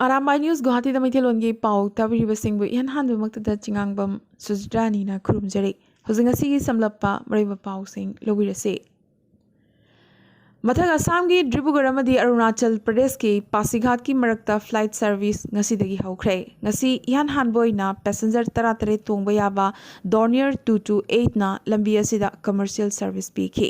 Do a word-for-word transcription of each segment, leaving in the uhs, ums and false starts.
Arambai news ꯒꯨꯋꯥꯍꯥꯇꯤꯗ ꯃꯩꯇꯩꯂꯣꯟꯒꯤ ꯄꯥꯎ ꯇꯥꯕꯤꯔꯤꯕꯁꯤꯡꯕꯨ ꯏꯍꯥꯟ ꯍꯥꯟꯕꯃꯛꯇꯗ ꯆꯤꯉꯥꯡꯕꯝ ꯁꯨꯖꯤꯇ꯭ꯔꯥꯅꯤꯅ ꯈꯨꯔꯨꯝꯖꯔꯤ꯫ ꯍꯧꯖꯤꯛ ꯉꯁꯤꯒꯤ ꯁꯝꯂꯞꯄ ꯃꯔꯨꯑꯣꯏꯕ ꯄꯥꯎꯁꯤꯡ ꯂꯧꯕꯤꯔꯁꯤ꯫ ꯃꯊꯛ ꯑꯁꯥꯝꯒꯤ ꯗ꯭ꯔꯤꯕꯨꯒꯔ ꯑꯃꯗꯤ ꯑꯔꯨꯅꯥꯆꯜ ꯄ꯭ꯔꯗꯦꯁꯀꯤ ꯄꯥꯁꯤꯘꯥꯠꯀꯤ ꯃꯔꯛꯇ flight service ꯉꯁꯤꯗꯒꯤ ꯍꯧꯈ꯭ꯔꯦ꯫ ꯉꯁꯤ ꯏꯍꯥꯟ ꯍꯥꯟꯕ ꯑꯣꯏꯅ passenger ꯇꯔꯥꯇꯔꯦꯠ ꯇꯣꯡꯕ ꯌꯥꯕ Dornier two two eight ꯅ ꯂꯝꯕꯤ ꯑꯁꯤꯗ commercial service ꯄꯤꯈꯤ꯫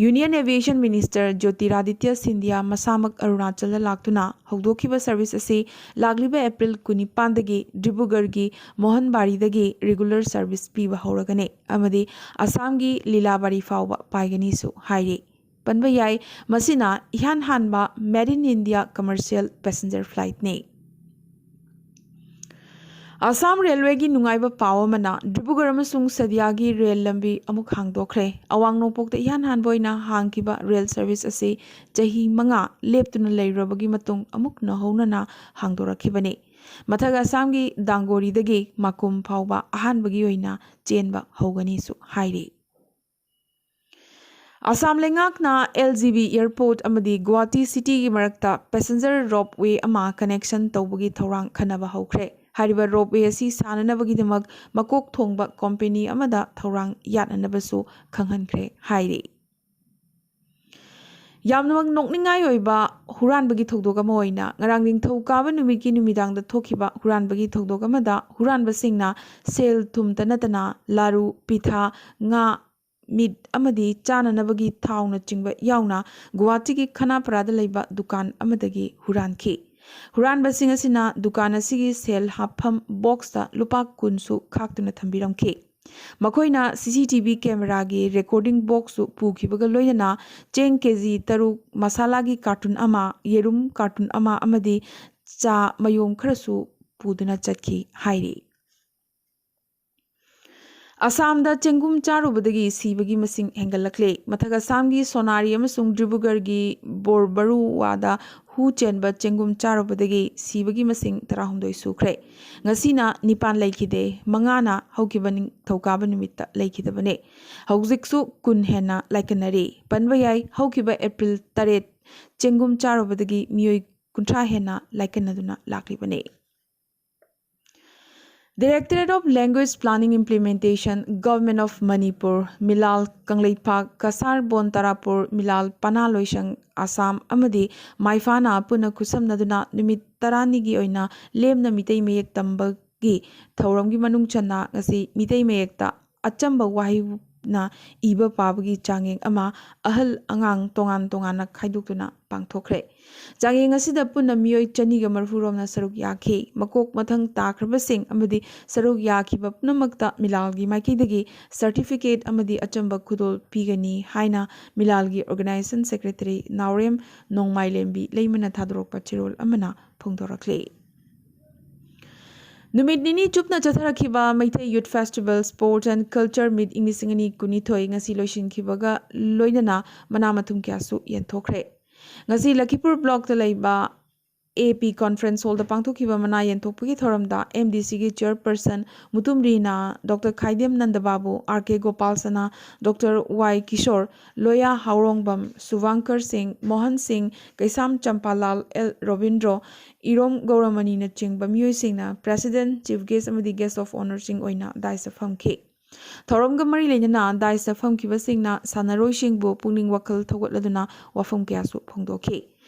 Union Aviation Minister ꯖ꯭ꯌꯣꯇꯤꯔꯥꯗꯤꯇ꯭ꯌ ꯁꯤꯟꯙꯤꯌꯥ ꯃꯁꯥꯃꯛ ꯑꯔꯨꯅꯥꯆꯜꯗ ꯂꯥꯛꯇꯨꯅ ꯍꯧꯗꯣꯛꯈꯤꯕ service ꯑꯁꯤ ꯂꯥꯛꯂꯤꯕ ꯑꯦꯄ꯭ꯔꯤꯜ ꯀꯨꯟꯅꯤꯄꯥꯟꯗꯒꯤ ꯗ꯭ꯔꯤꯕꯨꯒꯔꯒꯤ ꯃꯣꯍꯟꯕꯥꯔꯤꯗꯒꯤ regular service ꯄꯤꯕ ꯍꯧꯔꯒꯅꯤ ꯑꯃꯗꯤ ꯑꯁꯥꯝꯒꯤ ꯂꯤꯂꯥꯕꯥꯔꯤ ꯐꯥꯎꯕ ꯄꯥꯏꯒꯅꯤꯁꯨ ꯍꯥꯏꯔꯤ꯫ ꯄꯟꯕ ꯌꯥꯏ, ꯃꯁꯤꯅ ꯏꯍꯥꯟ ꯍꯥꯟꯕ Made in India commercial passenger flight ꯅꯤ꯫ ꯑꯁꯥꯝ ꯔꯦꯜꯋꯦꯒꯤ ꯅꯨꯡꯉꯥꯏꯕ ꯄꯥꯎ ꯑꯃꯅ ꯗ꯭ꯔꯤꯕꯨꯒꯔ ꯑꯃꯁꯨꯡ ꯁꯦꯗꯤꯌꯥꯒꯤ ꯔꯦꯜ ꯂꯝꯕꯤ ꯑꯃꯨꯛ ꯍꯥꯡꯗꯣꯛꯈ꯭ꯔꯦ꯫ ꯑꯋꯥꯡ ꯅꯣꯡꯄꯣꯛꯇ ꯏꯍꯥꯟ ꯍꯥꯟꯕ ꯑꯣꯏꯅ ꯍꯥꯡꯈꯤꯕ ꯔꯦꯜ service ꯑꯁꯤ ꯆꯍꯤ ꯃꯉꯥ ꯂꯦꯞꯇꯨꯅ ꯂꯩꯔꯨꯔꯕꯒꯤ ꯃꯇꯨꯡ ꯑꯃꯨꯛ ꯅꯧꯍꯧꯅꯅ ꯍꯥꯡꯗꯣꯔꯛꯈꯤꯕꯅꯤ꯫ ꯃꯊꯛ ꯑꯁꯥꯝꯒꯤ ꯗꯥꯡꯒꯣꯔꯤꯗꯒꯤ ꯃꯥꯀꯨꯝ ꯐꯥꯎꯕ ꯑꯍꯥꯟꯕꯒꯤ ꯑꯣꯏꯅ ꯆꯦꯟꯕ ꯍꯧꯒꯅꯤꯁꯨ ꯍꯥꯏꯔꯤ꯫ ꯑꯁꯥꯝ ꯂꯩꯉꯥꯛꯅ L G B airport ꯑꯃꯗꯤ ꯒꯨꯋꯥꯍꯥꯇꯤ cityꯒꯤ ꯃꯔꯛꯇ passenger ropeway ꯑꯃ connection ꯇꯧꯕꯒꯤ ꯊꯧꯔꯥꯡ ꯈꯟꯅꯕ ꯍꯧꯈ꯭ꯔꯦ꯫ ꯍꯥꯏꯔꯤꯕ ropeway ꯑꯁꯤ ꯁꯥꯅꯅꯕꯒꯤꯗꯃꯛ ꯃꯀꯣꯛ ꯊꯣꯡꯕ company ꯑꯃꯗ ꯊꯧꯔꯥꯡ ꯌꯥꯠꯅꯅꯕꯁꯨ ꯈꯪꯍꯟꯈ꯭ꯔꯦ ꯍꯥꯏꯔꯤ꯫ ꯌꯥꯝꯅꯃꯛ ꯅꯣꯛꯅꯤꯡꯉꯥꯏ ꯑꯣꯏꯕ ꯍꯨꯔꯥꯟꯕꯒꯤ ꯊꯧꯗꯣꯛ ꯑꯃ ꯑꯣꯏꯅ ꯉꯔꯥꯡ ꯅꯤꯡꯊꯧꯀꯥꯕ ꯅꯨꯃꯤꯠꯀꯤ ꯅꯨꯃꯤꯗꯥꯡꯗ ꯊꯣꯛꯈꯤꯕ ꯍꯨꯔꯥꯟꯕꯒꯤ ꯊꯧꯗꯣꯛ ꯑꯃꯗ ꯍꯨꯔꯥꯟꯕꯁꯤꯡꯅ ꯁꯦꯜ ꯊꯨꯝꯇ ꯅꯠꯇꯅ ꯂꯥꯔꯨ, ꯄꯤꯊꯥ, ꯉꯥ, meat ꯑꯃꯗꯤ ꯆꯥꯅꯅꯕꯒꯤ ꯊꯥꯎꯅꯆꯤꯡꯕ ꯌꯥꯎꯅ ꯒꯨꯋꯥꯍꯥꯇꯤꯒꯤ ꯈꯅꯥꯄꯔꯥꯗ ꯂꯩꯕ ꯗꯨꯀꯥꯟ ꯑꯃꯗꯒꯤ ꯍꯨꯔꯥꯟꯈꯤ꯫ ꯍꯨꯔꯥꯟꯕꯁꯤꯡ ꯑꯁꯤꯅ ꯗꯨꯀꯥꯟ ꯑꯁꯤꯒꯤ ꯁꯦꯜ ꯍꯥꯞꯐꯝ boxꯇ ꯂꯨꯄꯥ ꯀꯨꯟꯁꯨ ꯈꯥꯛꯇꯨꯅ ꯊꯝꯕꯤꯔꯝꯈꯤ꯫ ꯃꯈꯣꯏꯅ C C T V cameraꯒꯤ recording boxꯁꯨ ꯄꯨꯈꯤꯕꯒ ꯂꯣꯏꯅꯅ ꯆꯦꯡ ꯀꯦꯖꯤ ꯇꯔꯨꯛ, ꯃꯁꯥꯂꯥꯒꯤ carton ꯑꯃ, ꯌꯦꯔꯨꯝ carton ꯑꯃ ꯑꯃꯗꯤ ꯆꯥ ꯃꯌꯣꯝ ꯈꯔꯁꯨ ꯄꯨꯗꯨꯅ ꯆꯠꯈꯤ ꯍꯥꯏꯔꯤ꯫ ꯑꯁꯥꯝꯗ ꯆꯦꯡꯒꯨꯝ ꯆꯥꯔꯨꯕꯗꯒꯤ ꯁꯤꯕꯒꯤ ꯃꯁꯤꯡ ꯍꯦꯟꯒꯠꯂꯛꯂꯦ꯫ ꯃꯊꯛ ꯑꯁꯥꯝꯒꯤ ꯁꯣꯅꯥꯔꯤ ꯑꯃꯁꯨꯡ ꯗ꯭ꯔꯤꯕꯨꯒꯔꯒꯤ ꯕꯣꯔꯕꯔꯨꯋꯥꯗ ꯍꯨ ꯆꯦꯟꯕ ꯆꯦꯡꯒꯨꯝ ꯆꯥꯔꯨꯕꯗꯒꯤ ꯁꯤꯕꯒꯤ ꯃꯁꯤꯡ ꯇꯔꯥꯍꯨꯝꯗꯣꯏ ꯁꯨꯈ꯭ꯔꯦ꯫ ꯉꯁꯤꯅ ꯅꯤꯄꯥꯟ ꯂꯩꯈꯤꯗꯦ, ꯃꯉꯥꯅ ꯍꯧꯈꯤꯕ ꯅꯤꯡꯊꯧꯀꯥꯕ ꯅꯨꯃꯤꯠꯇ ꯂꯩꯈꯤꯗꯕꯅꯦ꯫ ꯍꯧꯖꯤꯛꯁꯨ ꯀꯨꯟ ꯍꯦꯟꯅ ꯂꯥꯏꯀꯠꯅꯔꯤ꯫ ꯄꯟꯕ ꯌꯥꯏ, ꯍꯧꯈꯤꯕ ꯑꯦꯄ꯭ꯔꯤꯜ ꯇꯔꯦꯠ ꯆꯦꯡꯒꯨꯝ ꯆꯥꯔꯨꯕꯗꯒꯤ ꯃꯤꯑꯣꯏ ꯀꯨꯟꯊ꯭ꯔꯥ ꯍꯦꯟꯅ ꯂꯥꯏꯀꯠꯅꯗꯨꯅ ꯂꯥꯛꯂꯤꯕꯅꯤ꯫ Directorate of Language Planning Implementation, Government of Manipur, ꯃꯤꯂꯥꯜ, ꯀꯪꯂꯩꯄꯥꯛ, ꯀꯁꯥꯔ, ꯕꯣꯟ ꯇꯔꯥꯄꯨꯔ, ꯃꯤꯂꯥꯜ, ꯄꯅꯥ ꯂꯣꯏꯁꯪ, ꯑꯁꯥꯝ ꯑꯃꯗꯤ ꯃꯥꯏꯐꯥꯅ ꯄꯨꯟꯅ ꯈꯨꯠꯁꯝꯅꯗꯨꯅ ꯅꯨꯃꯤꯠ ꯇꯔꯥꯅꯤꯒꯤ ꯑꯣꯏꯅ ꯂꯦꯝꯅ ꯃꯤꯇꯩ ꯃꯌꯦꯛ ꯇꯝꯕꯒꯤ ꯊꯧꯔꯝꯒꯤ ꯃꯅꯨꯡ ꯆꯟꯅ ꯉꯁꯤ ꯃꯤꯇꯩ ꯃꯌꯦꯛꯇ ꯑꯆꯝꯕ ꯋꯥꯍꯩꯅ ꯏꯕ ꯄꯥꯕꯒꯤ ꯆꯥꯡꯌꯦꯡ ꯑꯃ ꯑꯍꯜ ꯑꯉꯥꯡ ꯇꯣꯉꯥꯟ ꯇꯣꯉꯥꯟꯅ ꯈꯥꯏꯗꯣꯛꯇꯨꯅ ꯄꯥꯡꯊꯣꯛꯈ꯭ꯔꯦ꯫ ꯆꯥꯡꯌꯦꯡ ꯑꯁꯤꯗ ꯄꯨꯟꯅ ꯃꯤꯑꯣꯏ ꯆꯅꯤꯒ ꯃꯔꯤꯐꯨ ꯔꯣꯝꯅ ꯁꯔꯨꯛ ꯌꯥꯈꯤ꯫ ꯃꯀꯣꯛ ꯃꯊꯪ ꯇꯥꯈ꯭ꯔꯕꯁꯤꯡ ꯑꯃꯗꯤ ꯁꯔꯨꯛ ꯌꯥꯈꯤꯕ ꯄꯨꯝꯅꯃꯛꯇ ꯃꯤꯂꯥꯜꯒꯤ ꯃꯥꯏꯀꯩꯗꯒꯤ certificate ꯑꯃꯗꯤ ꯑꯆꯝꯕ ꯈꯨꯗꯣꯜ ꯄꯤꯒꯅꯤ ꯍꯥꯏꯅ ꯃꯤꯂꯥꯜꯒꯤ organization secretary ꯅꯥꯎꯔꯦꯝ ꯅꯣꯡꯃꯥꯏꯂꯦꯝꯕꯤ ꯂꯩꯃꯅ ꯊꯥꯗꯣꯔꯛꯄ ꯆꯦꯔꯣꯜ ꯑꯃꯅ ꯐꯣꯡꯗꯣꯔꯛꯂꯤ꯫ ꯅꯨꯃꯤꯠ ꯅꯤꯅꯤ ꯆꯨꯞꯅ ꯆꯠꯊꯔꯛꯈꯤꯕ Meitei Youth Festival Sports and Culture Meet ꯏꯪ ꯂꯤꯁꯤꯡ ꯑꯅꯤ ꯀꯨꯟꯅꯤꯊꯣꯏ ꯉꯁꯤ ꯂꯣꯏꯁꯤꯟꯈꯤꯕꯒ ꯂꯣꯏꯅꯅ ꯃꯅꯥ ꯃꯊꯨꯝ ꯀꯌꯥꯁꯨ ꯌꯦꯟꯊꯣꯛꯈ꯭ꯔꯦ꯫ ꯉꯁꯤ ꯂꯈꯤꯄꯨꯔ blockꯇ ꯂꯩꯕ AP Conference Hallꯗ ꯄꯥꯡꯊꯣꯛꯈꯤꯕ ꯃꯅꯥ ꯌꯦꯟꯊꯣꯛꯄꯒꯤ ꯊꯧꯔꯝꯗ MDCꯒꯤ chairperson ꯃꯨꯇꯨꯝ ꯔꯤꯅꯥ, Doctor ꯈꯥꯏꯗꯦꯝ ꯅꯟꯗꯕꯥꯕꯨ, RK ꯒꯣꯄꯥꯜ ꯁꯅꯥ, Doctor ꯋꯥꯏ ꯀꯤꯁꯣꯔ, ꯂꯣꯌꯥ ꯍꯥꯎꯔꯣꯡꯕꯝ, ꯁꯨꯚꯥꯡꯀꯔ ꯁꯤꯡ, ꯃꯣꯍꯟ ꯁꯤꯡ, ꯀꯩꯁꯥꯝ ꯆꯝꯄꯥꯂꯥꯜ, ꯑꯦꯜ ꯔꯣꯕꯤꯟꯗ꯭ꯔꯣ, ꯏꯔꯣꯝ ꯒꯧꯔꯃꯅꯤꯅꯆꯤꯡꯕ ꯃꯤꯑꯣꯏꯁꯤꯡꯅ president, chief guest ꯑꯃꯗꯤ guest of honourꯁꯤꯡ ꯑꯣꯏꯅ dais ꯐꯝꯈꯤ꯫ ꯊꯧꯔꯝꯒ ꯃꯔꯤ ꯂꯩꯅꯅ dais ꯐꯝꯈꯤꯕꯁꯤꯡꯅ ꯁꯥꯟꯅꯔꯣꯏꯁꯤꯡꯕꯨ ꯄꯨꯛꯅꯤꯡ ꯋꯥꯈꯜ ꯊꯧꯒꯠꯂꯗꯨꯅ ꯋꯥꯐꯝ ꯀꯌꯥꯁꯨ ꯐꯣꯡꯗꯣꯛꯈꯤ꯫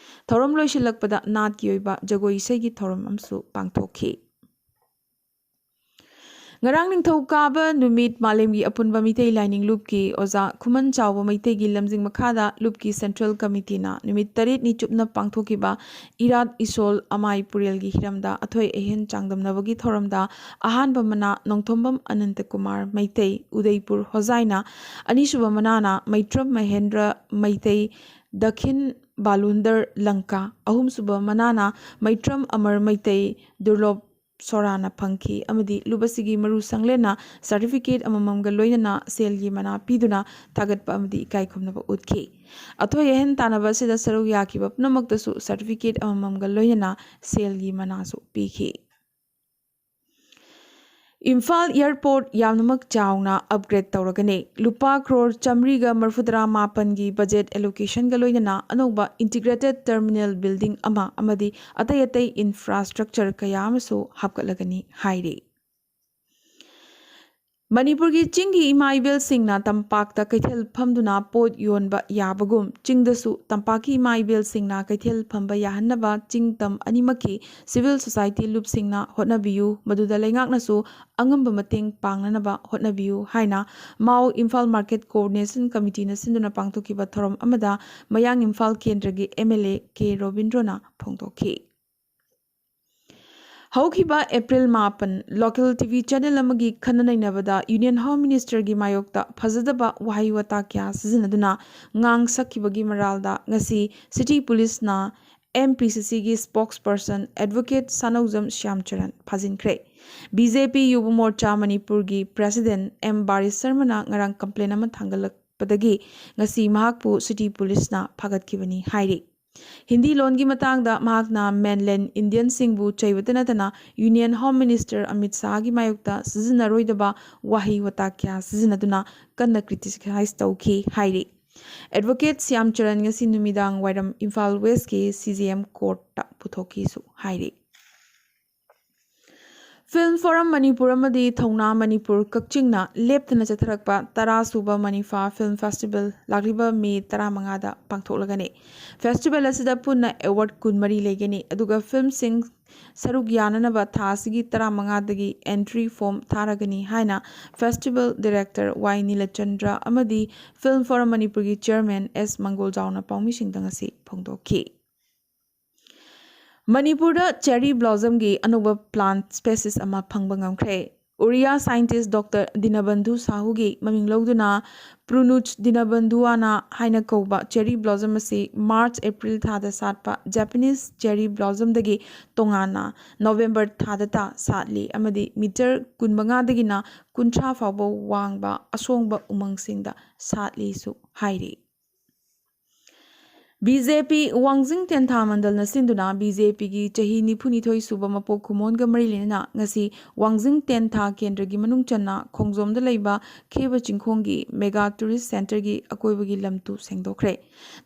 ꯊꯧꯔꯝ ꯂꯣꯏꯁꯤꯜꯂꯛꯄꯗ ꯅꯥꯠꯀꯤ ꯑꯣꯏꯕ ꯖꯒꯣꯏ ꯏꯁꯩꯒꯤ ꯊꯧꯔꯝ ꯑꯃꯁꯨ ꯄꯥꯡꯊꯣꯛꯈꯤ꯫ ꯉꯔꯥꯡ ꯅꯤꯡꯊꯧꯀꯥꯕ ꯅꯨꯃꯤꯠ ꯃꯥꯂꯦꯝꯒꯤ ꯑꯄꯨꯟꯕ ꯃꯤꯇꯩ ꯂꯥꯏꯅꯤꯡ ꯂꯨꯞꯀꯤ ꯑꯣꯖꯥ ꯈꯨꯃꯟ ꯆꯥꯎꯕ ꯃꯩꯇꯩꯒꯤ ꯂꯝꯖꯤꯡ ꯃꯈꯥꯗ ꯂꯨꯞꯀꯤ central committeeꯅ ꯅꯨꯃꯤꯠ ꯇꯔꯦꯠꯅꯤ ꯆꯨꯞꯅ ꯄꯥꯡꯊꯣꯛꯈꯤꯕ ꯏꯔꯥꯠ ꯏꯁꯣꯜ ꯑꯃꯥꯏ ꯄꯨꯔꯦꯜꯒꯤ ꯍꯤꯔꯝꯗ ꯑꯊꯣꯏ ꯑꯍꯦꯟ ꯆꯥꯡꯗꯝꯅꯕꯒꯤ ꯊꯧꯔꯝꯗ ꯑꯍꯥꯟꯕ ꯃꯅꯥ ꯅꯣꯡꯊꯣꯝꯕꯝ ꯑꯅꯟꯇ ꯀꯨꯃꯥꯔ ꯃꯩꯇꯩ, ꯎꯗꯩꯄꯨꯔ ꯍꯣꯖꯥꯏꯅ, ꯑꯅꯤꯁꯨꯕ ꯃꯅꯥꯅ ꯃꯩꯇ꯭ꯔꯝ ꯃꯍꯦꯟꯗ꯭ꯔ ꯃꯩꯇꯩ, ꯗꯈꯤꯟ ꯕꯥꯂꯨꯟꯗꯔ ꯂꯪꯀꯥ, ꯑꯍꯨꯝꯁꯨꯕ ꯃꯅꯥꯅ ꯃꯩꯇ꯭ꯔꯝ ꯑꯃꯔ ꯃꯩꯇꯩ, ꯗꯨꯔꯂꯣꯞ ꯁꯣꯔꯥꯅ ꯐꯪꯈꯤ ꯑꯃꯗꯤ ꯂꯨꯞ ꯑꯁꯤꯒꯤ ꯃꯔꯨ ꯁꯪꯂꯦꯟꯅ certificate ꯑꯃꯃꯝꯒ ꯂꯣꯏꯅꯅ ꯁꯦꯜꯒꯤ ꯃꯅꯥ ꯄꯤꯗꯨꯅ ꯊꯥꯒꯠꯄ ꯑꯃꯗꯤ ꯏꯀꯥꯏ ꯈꯨꯝꯅꯕ ꯎꯠꯈꯤ꯫ ꯑꯊꯣꯏ ꯑꯍꯦꯟ ꯇꯥꯟꯅꯕ ꯑꯁꯤꯗ ꯁꯔꯨꯛ ꯌꯥꯈꯤꯕ ꯄꯨꯝꯅꯃꯛꯇꯁꯨ certificate ꯑꯃꯃꯝꯒ ꯂꯣꯏꯅꯅ ꯁꯦꯜꯒꯤ ꯃꯅꯥꯁꯨ ꯄꯤꯈꯤ꯫ ꯏꯝꯐꯥꯜ ꯑꯦꯌꯔꯄꯣꯔꯠ ꯌꯥꯝꯅꯃꯛ ꯆꯥꯎꯅ ꯑꯞꯒ꯭ꯔꯦꯗ ꯇꯧꯔꯒꯅꯤ꯫ ꯂꯨꯄꯥ ꯀ꯭ꯔꯣꯔ ꯆꯥꯃꯔꯤꯒ ꯃꯔꯐꯨꯇꯔꯥ ꯃꯥꯄꯟꯒꯤ ꯕꯖꯦꯠ ꯑꯦꯂꯣꯀꯦꯁꯟꯒ ꯂꯣꯏꯅꯅ ꯑꯅꯧꯕ ꯏꯟꯇꯤꯒ꯭ꯔꯦꯇꯦꯗ ꯇꯔꯃꯤꯅꯦꯜ ꯕꯤꯜꯗꯤꯡ ꯑꯃ ꯑꯃꯗꯤ ꯑꯇꯩ ꯑꯇꯩ ꯏꯟꯐ꯭ꯔꯥꯁ꯭ꯇ꯭ꯔꯛꯆꯔ ꯀꯌꯥ ꯑꯃꯁꯨ ꯍꯥꯞꯀꯠꯂꯒꯅꯤ ꯍꯥꯏꯔꯤ꯫ ꯃꯅꯤꯄꯨꯔꯒꯤ ꯆꯤꯡꯒꯤ ꯏꯃꯥ ꯏꯕꯦꯜꯁꯤꯡꯅ ꯇꯝꯄꯥꯛꯇ ꯀꯩꯊꯦꯜ ꯐꯝꯗꯨꯅ ꯄꯣꯠ ꯌꯣꯟꯕ ꯌꯥꯕꯒꯨꯝ, ꯆꯤꯡꯗꯁꯨ ꯇꯝꯄꯥꯛꯀꯤ ꯏꯃꯥ ꯏꯕꯦꯜꯁꯤꯡꯅ ꯀꯩꯊꯦꯜ ꯐꯝꯕ ꯌꯥꯍꯟꯅꯕ ꯆꯤꯡ ꯇꯝ ꯑꯅꯤꯃꯛꯀꯤ ꯁꯤꯚꯤꯜ ꯁꯣꯁꯥꯏꯇꯤ ꯂꯨꯞꯁꯤꯡꯅ ꯍꯣꯠꯅꯕꯤꯌꯨ, ꯃꯗꯨꯗ ꯂꯩꯉꯥꯛꯅꯁꯨ ꯑꯉꯝꯕ ꯃꯇꯦꯡ ꯄꯥꯡꯅꯅꯕ ꯍꯣꯠꯅꯕꯤꯌꯨ ꯍꯥꯏꯅ ꯃꯥꯎ ꯏꯝꯐꯥꯜ ꯃꯥꯔꯀꯦꯠ ꯀꯣꯑꯣꯔꯗꯤꯅꯦꯁꯟ ꯀꯃꯤꯇꯤꯅ ꯁꯤꯟꯗꯨꯅ ꯄꯥꯡꯊꯣꯛꯈꯤꯕ ꯊꯧꯔꯝ ꯑꯃꯗ ꯃꯌꯥꯡ ꯏꯝꯐꯥꯜ ꯀꯦꯟꯗ꯭ꯔꯒꯤ ꯑꯦꯝ ꯑꯦꯜ ꯑꯦ ꯀꯦ ꯔꯣꯕꯤꯟꯗ꯭ꯔꯣꯅ ꯐꯣꯡꯗꯣꯛꯈꯤ꯫ ꯍꯧꯈꯤꯕ ꯑꯦꯄ꯭ꯔꯤꯜ ꯃꯥꯄꯟ, ꯂꯣꯀꯦꯜ ꯇꯤ ꯚꯤ ꯆꯦꯅꯦꯜ ꯑꯃꯒꯤ ꯈꯟꯅ ꯅꯩꯅꯕꯗ ꯌꯨꯅꯤꯌꯟ ꯍꯣꯝ ꯃꯤꯅꯤꯁꯇꯔꯒꯤ ꯃꯥꯌꯣꯛꯇ ꯐꯖꯗꯕ ꯋꯥꯍꯩ ꯋꯥꯇꯥ ꯀꯌꯥ ꯁꯤꯖꯤꯟꯅꯗꯨꯅ ꯉꯥꯡ ꯁꯛꯈꯤꯕꯒꯤ ꯃꯔꯥꯜꯗ ꯉꯁꯤ ꯁꯤꯇꯤ ꯄꯨꯂꯤꯁꯅ ꯑꯦꯝ ꯄꯤ ꯁꯤ ꯁꯤꯒꯤ ꯁ꯭ꯄꯣꯛꯁ ꯄꯔꯁꯟ ꯑꯦꯗꯚꯣꯀꯦꯠ ꯁꯥꯅꯧꯖꯝ ꯁ꯭ꯌꯥꯝꯆꯔꯟ ꯐꯥꯖꯤꯟꯈ꯭ꯔꯦ꯫ ꯕꯤ ꯖꯦ ꯄꯤ ꯌꯨꯕ ꯃꯣꯔꯆꯥ ꯃꯅꯤꯄꯨꯔꯒꯤ ꯄ꯭ꯔꯦꯁꯤꯗꯦꯟ ꯑꯦꯝ ꯕꯥꯔꯤꯁ ꯁꯔꯃꯅ ꯉꯔꯥꯡ ꯀꯝꯄ꯭ꯂꯦꯟ ꯑꯃ ꯊꯥꯡꯒꯠꯂꯛꯄꯗꯒꯤ ꯉꯁꯤ ꯃꯍꯥꯛꯄꯨ ꯁꯤꯇꯤ ꯄꯨꯂꯤꯁꯅ ꯐꯥꯒꯠꯈꯤꯕꯅꯤ ꯍꯥꯏꯔꯤ꯫ ꯍꯤꯟꯗꯤ ꯂꯣꯟꯒꯤ ꯃꯇꯥꯡꯗ ꯃꯍꯥꯛꯅ ꯃꯦꯟꯂꯦꯟ ꯏꯟꯗꯤꯌꯟꯁꯤꯡꯕꯨ ꯆꯩꯕꯇ ꯅꯠꯇꯅ ꯌꯨꯅꯤꯌꯟ ꯍꯣꯝ ꯃꯤꯅꯤꯁꯇꯔ ꯑꯃꯤꯠ ꯁꯥꯍꯒꯤ ꯃꯥꯌꯣꯛꯇ ꯁꯤꯖꯤꯟꯅꯔꯣꯏꯗꯕ ꯋꯥꯍꯩ ꯋꯥꯇꯥ ꯀꯌꯥ ꯁꯤꯖꯤꯟꯅꯗꯨꯅ ꯀꯟꯅ ꯀ꯭ꯔꯤꯇꯤꯁꯥꯏꯖ ꯇꯧꯈꯤ ꯍꯥꯏꯔꯤ꯫ ꯑꯦꯗꯚꯣꯀꯦꯠ ꯁ꯭ꯌꯥꯝ ꯆꯔꯟ ꯉꯁꯤ ꯅꯨꯃꯤꯗꯥꯡ ꯋꯥꯏꯔꯝ ꯏꯝꯐꯥꯜ ꯋꯦꯁꯀꯤ ꯁꯤ ꯖꯦ ꯑꯦꯝ ꯀꯣꯔꯠꯇ ꯄꯨꯊꯣꯛꯈꯤꯁꯨ ꯍꯥꯏꯔꯤ꯫ ꯐꯤꯜꯝ ꯐꯣꯔꯝ ꯃꯅꯤꯄꯨꯔ ꯑꯃꯗꯤ ꯊꯧꯅꯥ ꯃꯅꯤꯄꯨꯔ ꯀꯛꯆꯤꯡꯅ ꯂꯦꯞꯇꯅ ꯆꯠꯊꯔꯛꯄ ꯇꯔꯥ ꯁꯨꯕ ꯃꯅꯤꯐꯥ ꯐꯤꯜꯝ ꯐꯦꯁꯇꯤꯚꯦꯜ ꯂꯥꯛꯂꯤꯕ ꯃꯦ ꯇꯔꯥꯃꯉꯥꯗ ꯄꯥꯡꯊꯣꯛꯂꯒꯅꯤ꯫ ꯐꯦꯁꯇꯤꯚꯦꯜ ꯑꯁꯤꯗ ꯄꯨꯟꯅ ꯑꯦꯋꯥꯔꯗ ꯀꯨꯟꯃꯔꯤ ꯂꯩꯒꯅꯤ, ꯑꯗꯨꯒ ꯐꯤꯜꯝꯁꯤꯡ ꯁꯔꯨꯛ ꯌꯥꯅꯅꯕ ꯊꯥ ꯑꯁꯤꯒꯤ ꯇꯔꯥꯃꯉꯥꯗꯒꯤ ꯑꯦꯟꯇ꯭ꯔꯤ ꯐꯣꯔꯝ ꯊꯥꯔꯒꯅꯤ ꯍꯥꯏꯅ ꯐꯦꯁꯇꯤꯚꯦꯜ ꯗꯤꯔꯦꯛꯇꯔ ꯋꯥꯏ ꯅꯤꯂꯆꯟꯗ꯭ꯔ ꯑꯃꯗꯤ ꯐꯤꯜꯝ ꯐꯣꯔꯝ ꯃꯅꯤꯄꯨꯔꯒꯤ ꯆꯤꯌꯔꯃꯦꯟ ꯑꯦꯁ ꯃꯪꯒꯣꯜꯖꯥꯎꯅ ꯄꯥꯎꯃꯤꯁꯤꯡꯗ ꯉꯁꯤ ꯐꯣꯡꯗꯣꯛꯈꯤ꯫ ꯃꯅꯤꯄꯨꯔꯗ ꯆꯦꯔꯤ ꯕ꯭ꯂꯣꯁꯝꯒꯤ ꯑꯅꯧꯕ ꯄ꯭ꯂꯥꯟꯠ ꯁ꯭ꯄꯦꯁꯤꯁ ꯑꯃ ꯐꯪꯕ ꯉꯝꯈ꯭ꯔꯦ꯫ ꯑꯣꯔꯤꯌꯥ ꯁꯥꯏꯟꯇꯤꯁ ꯗꯣꯛꯇꯔ ꯗꯤꯅꯕꯟꯙꯨ ꯁꯥꯍꯨꯒꯤ ꯃꯃꯤꯡ ꯂꯧꯗꯨꯅ ꯄ꯭ꯔꯨꯅꯨꯆ ꯗꯤꯅꯕꯟꯙꯨꯑꯥꯅ ꯍꯥꯏꯅ ꯀꯧꯕ ꯆꯦꯔꯤ ꯕ꯭ꯂꯣꯁꯝ ꯑꯁꯤ ꯃꯥꯔꯆ ꯑꯦꯄ꯭ꯔꯤꯜ ꯊꯥꯗ ꯁꯥꯠꯄ ꯖꯄꯥꯅꯤꯁ ꯆꯦꯔꯤ ꯕ꯭ꯂꯣꯁꯝꯗꯒꯤ ꯇꯣꯉꯥꯟꯅ ꯅꯣꯕꯦꯝꯕꯔ ꯊꯥꯗꯇ ꯁꯥꯠꯂꯤ ꯑꯃꯗꯤ ꯃꯤꯇꯔ ꯀꯨꯟꯃꯉꯥꯗꯒꯤꯅ ꯀꯨꯟꯊ꯭ꯔꯥ ꯐꯥꯎꯕ ꯋꯥꯡꯕ ꯑꯁꯣꯡꯕ ꯎꯃꯪꯁꯤꯡꯗ ꯁꯥꯠꯂꯤꯁꯨ ꯍꯥꯏꯔꯤ꯫ ꯕꯤ ꯖꯦ ꯄꯤ ꯋꯥꯡꯖꯤꯡ ꯇꯦꯟꯊꯥ ꯃꯟꯗꯜꯅ ꯁꯤꯟꯗꯨꯅ ꯕꯤ ꯖꯦ ꯄꯤꯒꯤ ꯆꯍꯤ ꯅꯤꯐꯨꯅꯤꯊꯣꯏ ꯁꯨꯕ ꯃꯄꯣꯛ ꯀꯨꯝꯑꯣꯟꯒ ꯃꯔꯤ ꯂꯩꯅꯅ ꯉꯁꯤ ꯋꯥꯡꯖꯤꯡ ꯇꯦꯟꯊꯥ ꯀꯦꯟꯗ꯭ꯔꯒꯤ ꯃꯅꯨꯡ ꯆꯟꯅ ꯈꯣꯡꯖꯣꯝꯗ ꯂꯩꯕ ꯈꯦꯕ ꯆꯤꯡꯈꯣꯡꯒꯤ ꯃꯦꯒꯥ ꯇꯨꯔꯤꯁ ꯁꯦꯟꯇꯔꯒꯤ ꯑꯀꯣꯏꯕꯒꯤ ꯂꯝꯇꯨ ꯁꯦꯡꯗꯣꯛꯈ꯭ꯔꯦ꯫